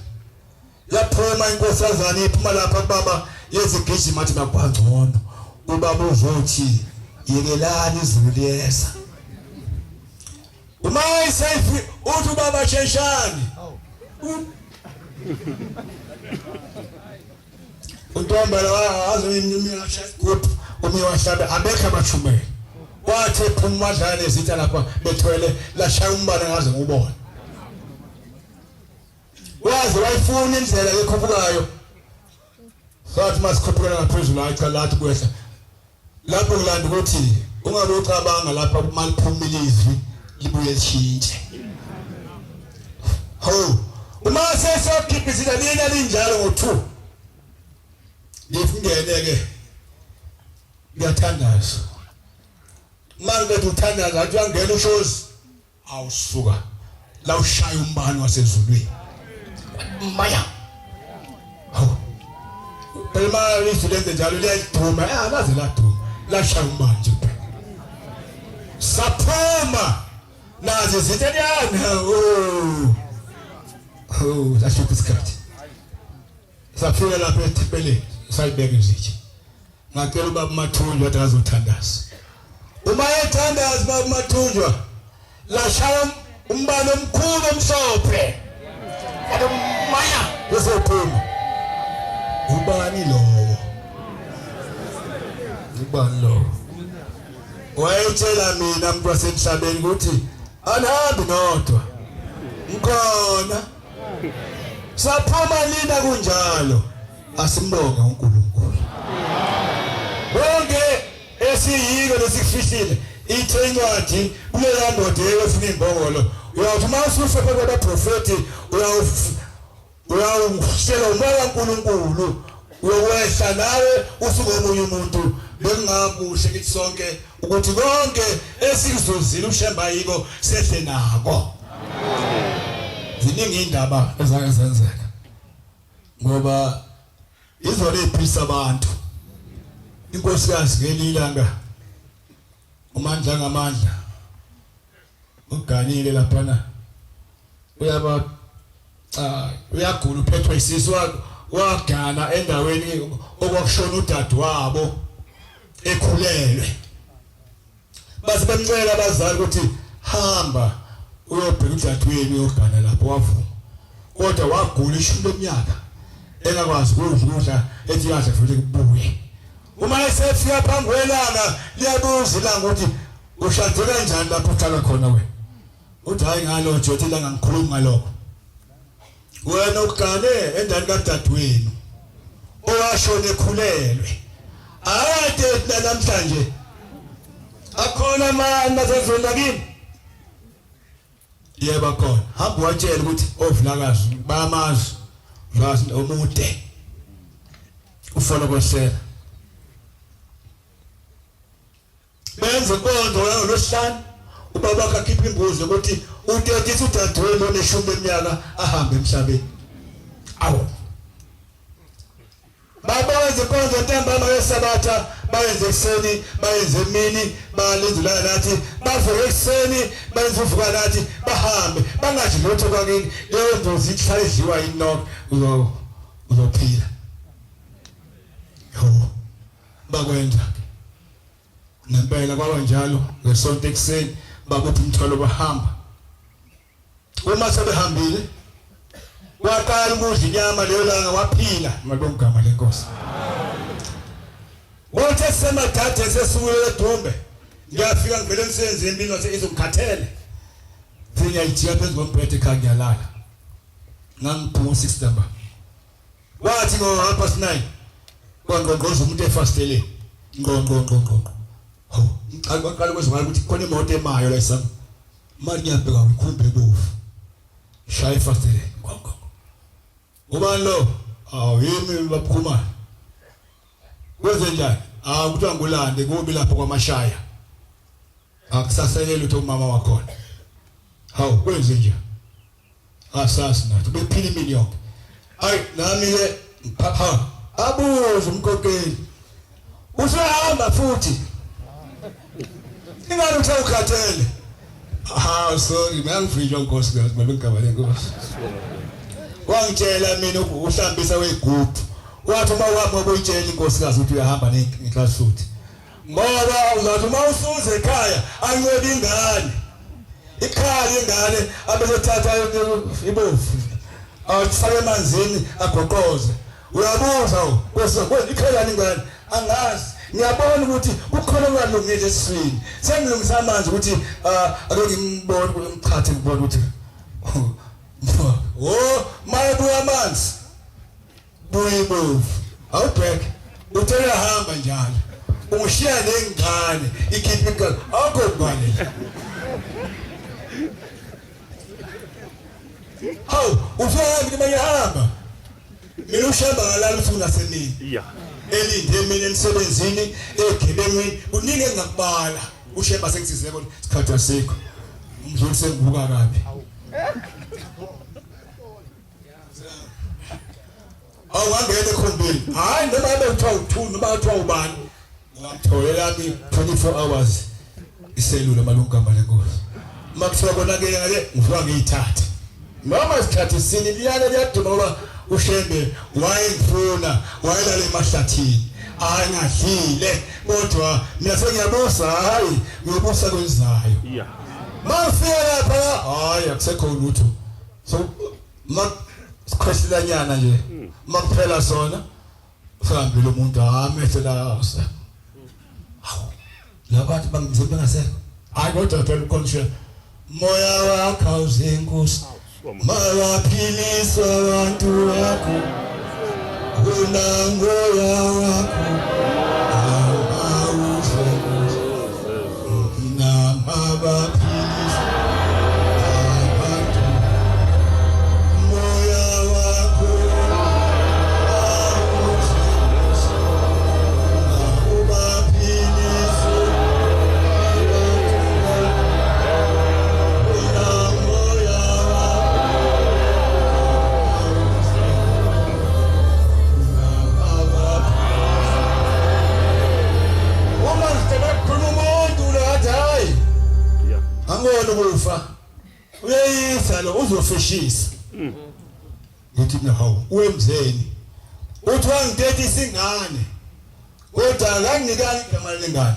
Yaphuma inkosazana iphuma lapha kubaba yezigijima athi makwangcono. Ubaba uzothi yekelani izulu liyeza. Uma esefi uthi ubaba sheshani. Untombela wazi kuphi omunye wahlabe abekho abachumele. Wathi ephuma wadlala nezitha lapha bethwele lashaya umbane ngaze ngubona. Waze wayifuna indlela ekhuphukayo. Sathi masikhuphukela ngaphezulu hayi cha lathi kwehla. Lapho kulanda ukuthi ungabe ucabanga lapha uma liphuma ilizwi libuye lishintshe. Hawu uma sesokhipha izinto lina linjalo ngo-2 ngifungene ke ngiyathandaza uma ngibethi uthandaza athi uyangena ushozi awusuka la ushaya umbani wasezulwini maya hawu phela uma izulu lenze njalo liyaduma eh laze laduma lashaya umbani nje kuphela saphuma nazi izinto liyana oh oh sashupha isikhathi safika lapha ethempelini sayibeka izitsha ngacela ubaba uMathunjwa athi azothandaza uma ethandaza ubaba uMathunjwa lashaya umbani omkhulu omhlophe maya uzophuma ubani lowo ubani lowo wayetshela mina mntu wasemhlabeni ukuthi anihambi nodwa ngikhona saphuma lina kunjalo asimbonge uNkulunkulu bonke esiyiko lesikufihlile ithe incwadi kuleya ndoda eyofuna imbongolo uyawuthi uma usufe phambi kwabaprofethi uyawushela umoya kaNkulunkulu uyokwehla nawe usukomunye umuntu bekungakuhle kithi sonke ukuthi konke esikuzuzile ushemba yiko sehle nako ziningi indaba ezake zenzeka ngoba izolo iphisa abantu inkosikazi ngelinye ilanga umandla ngamandla uganile laphana uyaba cha uyagula uphethwe isisu wagana endaweni okwakushona udadewabo ekhulelwe base bemcela abazali ukuthi hamba uyobheka udadewenu uyogana lapho wavuma kodwa wagula ishumi leminyaka engakwazi ukudla ukudla ethi yadla futhi kubuye uma esefika phambi kwelanga liyabuza ilanga ukuthi ushade kanjani lapho uhlala khona wena uthi hayi ngalo nje uthi ilanga ngikhulumi ngalokho wena ugane endaweni kadadewenu owashona ekhulelwe akade namhlanje akhona amani nasezweni lakini. Yebo khona. Hamba watshela ukuthi ovulakazi bayamazi. Vulakazi omude. Ufana kwehlela. Benze inkonzo ngolwesihlanu ubaba wakhe akhipha imbuzi ukuthi utetisa udadewenu oneshumi leminyaka ahambe emhlabeni. Awu. Babenze inkonzo ntambama yesabatha bayenze ekuseni bayenze emini balenze ulala nathi bavuke ekuseni benze uvuka nathi bahambe bangadli lutho kwakini leyo mbuzi ihlale idliwa yinok uzophila. Yo bakwenza nempela kwaba njalo ngesonto ekuseni babopha umthwalo bahamba uma sebehambile waqala ukudla inyama leyo langa waphila malibongama lenkosi Uthe semadade sesukule edumbe ngiyafika ngivele emsebenzini impilo ngathi izongikhathele ngiyayijika phezu kombhede ekhaya ngiyalala ngangiphuma 6 number Wathi ngo half past 9 kwangqongqoza umuntu efasiteleni. Ngqo ngqo ngqo ngqo. Hawu, ngiqala kwaqala kwezwakala ukuthi khona imoto emayo la isam. Manje ngiyabheka ngikhumbe ebovu. Shaya efasiteleni. Ngqo ngqo. Ubani lo? Awu yimi baphuma. Kwenze njani? Awu kuthiwa ngulande kubi lapho kwamashaya. Akusasele lutho umama wakhona. Hawu kwenze nje. Asazi nathi bephila imini yonke. Hayi nami ke ngiphapha abuze umkhokheli. Usehamba futhi. Ingani uthe ukhathele? Ah sorry mangivinjwa nkosikazi malungaba lenkosi. Wangitshela mina uhlambisa wegubhu. Wathi uma uhamba ubuyitshela inkosikazi ukuthi uyahamba nenhlasuthi. Ngoba uzathi uma usuze ekhaya ancwebe ingane. Ikhala ingane abesothatha ibovu. Awufake emanzini agoqoze. Uyabuza kwese ikhala ingane angazi. Ngiyabona ukuthi kukhona okungalungile esiswini. Sengilungisa amanzi ukuthi ake ngimbone ngimchathe ngibone ukuthi Oh, mayebuya amanzi. Buyibovu. Awubheke. Uthe uyahamba njalo. Ungishiya nengane ikhipha igazi. Awukho ngane. Hawu, ufika mina ngiyahamba. Mina ushamba ngalala usuku nasemini. Yeah. Elinde mina emsebenzini, egebengwini, kuningi engakubala. Ushemba sengisize kodwa isikhathi asikho. Umdluli sengibuka kabi. Awangena ekhombini. Hayi noma abe kuthiwa u2 noma kuthiwa ubani. Ngamtholela mi 24 hours iselula malungama lenkosi. Uma kuthiwa konakele ngale ngivuka ngiyithathe. Noma isikhathi sini liyane liyaduma ngoba uShembe wayengifuna wayelala emahlathini. Hayi ngadlile kodwa mina sengiyabusa hayi ngiyobusa kwenzayo. Yeah. Mafika lapha hayi akusekho lutho. So ma sikhwehlelanyana nje makuphela sona sihambile umuntu amehlo la awuse hawu labantu bangizimba bengasekho hayi kodwa phela ukhonjwe moya wakho awuzenkosi mawaphilisa abantu bakho unangoya wakho awuzenkosi namabaphilisa abantu moya wakho awuzenkosi ubaphilisa abantu bakho unamoya wakho Uma ngicela ukukhuluma umuntu lo athi hayi Yeah. angona ukufa uyeyisa lo uzofishisa ngithi mina hawu wemzeni uthi wangitetisa ingane kodwa akanginikanga igama lengane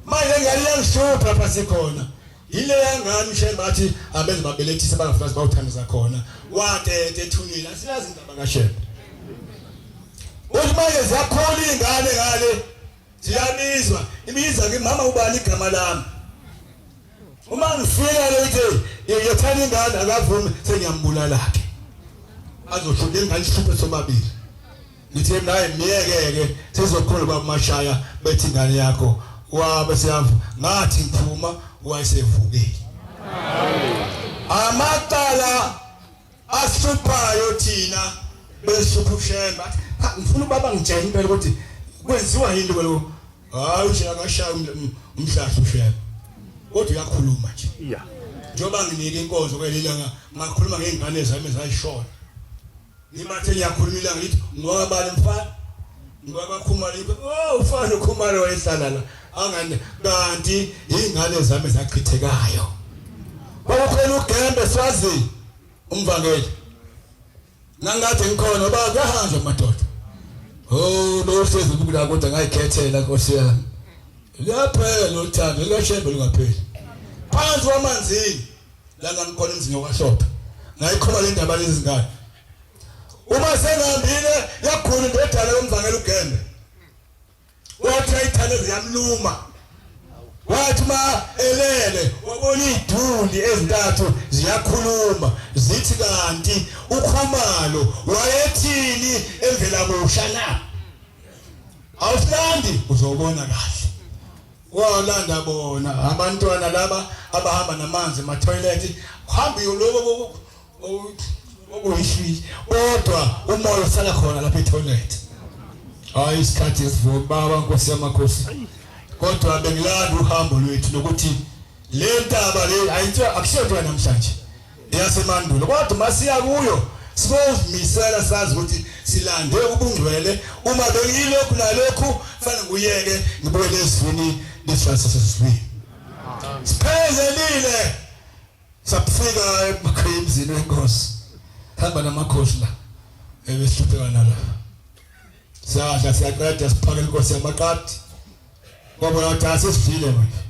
manje lengane iyangihlupha lapha sikhona yile yangane ushembe athi abenze babelethise bangafikazi bawuthandaza khona watete ethunile asiyazi indaba kaShembe uthi manje ziyakhula ingane ngale ziyabizwa ibiza ke mama ubani igama lami uma ngifika le ithi yethani ingane akavumi sengiyambulala ke azohlula ingane ihluphe sobabili ngithi naye miyeke ke sizokhula baba mashaya bethi ingane yakho wabe siyavu ngathi ngiphuma wayesevukile. Amacala ahluphayo thina behlupha uShembe. Ngifuna ubaba ngitshele impela ukuthi kwenziwa yini lokho. Hayi nje akashaya umhlahla uShembe. Kodwa uyakhuluma nje. Yeah. Njengoba nginike inkonzo kwelilanga ngakhuluma ngezingane zami ezayishona. Ngibathe ngiyakhuluma ilanga ngithi ngowabani mfana? Ngowakakhumalo yikho. Oh ufana ukhumalo wayehlala la. Angani kanti ingane zami zachithekayo. Kwakukhona uGembe Swazi umvangeli. Ngangathi ngikhona ngoba kuyahanjwa madoda. Oh lohlezi kula kodwa ngayikhethela Nkosi yami. Liyaphela uthando likaShembe lungapheli. Phansi kwamanzini la ngangikhona emzini wakwaHlophe. Ngayikhoma le ndaba lezi zingane. Uma sengihambile yakhula indodana yomvangeli uGembe. Wathi ayithanda ziyamluma. Wathi ma elele wabona iduli ezintathu ziyakhuluma zithi kanti uKhumalo wayethini emvela kusha na? Awusilandi uzobona kahle. Walanda bona abantwana laba abahamba namanzi ema toilet hamba lokho okuyishwi kodwa umoya usala khona lapha etoilet. Hayi isikhathi esivuma baba Nkosi yamakhosi. Kodwa bengilanda uhambo lwethu nokuthi le ntaba le ayithiwa akusiyonto namhlanje. Eyasemandulo kodwa masiya kuyo sibozimisela sazi ukuthi silande ubungcwele uma bengilokhu nalokhu fanele ngiyeke ngibuyele ezwini lesifaniso sesizwini. Siphezelile safika emzini wenkosi hamba namakhosi la ebesihlupheka nala sadla siyaqeda siphakela inkosi yamaqadi kwabona ukuthi asesidlile manje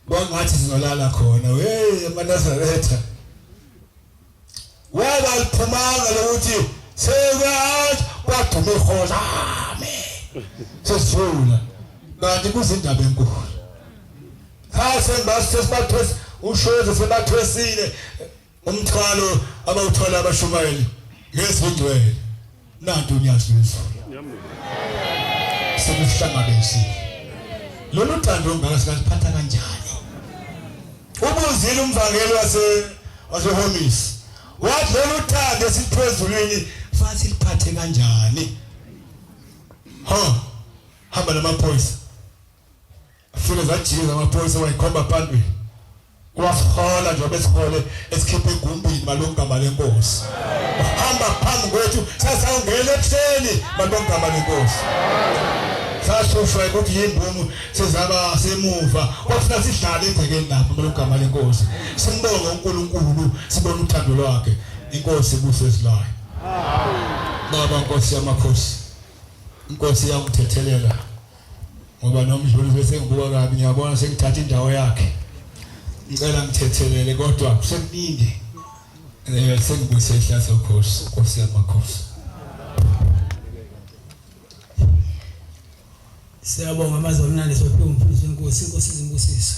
kwangathi sizolala khona hey amaNazaretha waba liphumanga lokuthi sekathi kwaduma ihola amen sesivula kanti kuzindaba enkulu cha sesibathwesa ushoze sebathwesile umthwalo abawuthola abashumayeli ngezingcwele nantu unyazi lwezulu sekuhlangabezile lolu thando ongaka sikaziphatha kanjani ubuzile umvangeli wase wasehomisi wathi lolu thando esiphezulwini fanele siliphathe kanjani ha hamba namaphoyisa Fike zajika amaphoyisa wayikhomba phambili. Wasihola nje besihole esikhipha egumbini malungama lenkosi. Hamba phambi kwethu sasawungena ekuseni malungama lenkosi. Sashushwa ukuthi yimbumu sezaba semuva kwafuna sidlale egcekeni lapho malungama lenkosi. Simbonge uNkulunkulu sibone uthando lwakhe. Inkosi ibuse esilayo. Baba Nkosi yamakhosi. Inkosi iyamthethelela. Ngoba nomdluli bese ngibuka kabi ngiyabona sengithatha indawo yakhe. Ngicela ngithethelele kodwa kusekuningi. Eh sengibuyise ihlase ukhosi, Nkosi yamakhosi. Siyabonga amazwi amnandi sophiwe umfundisi wenkosi, inkosi izibusiso.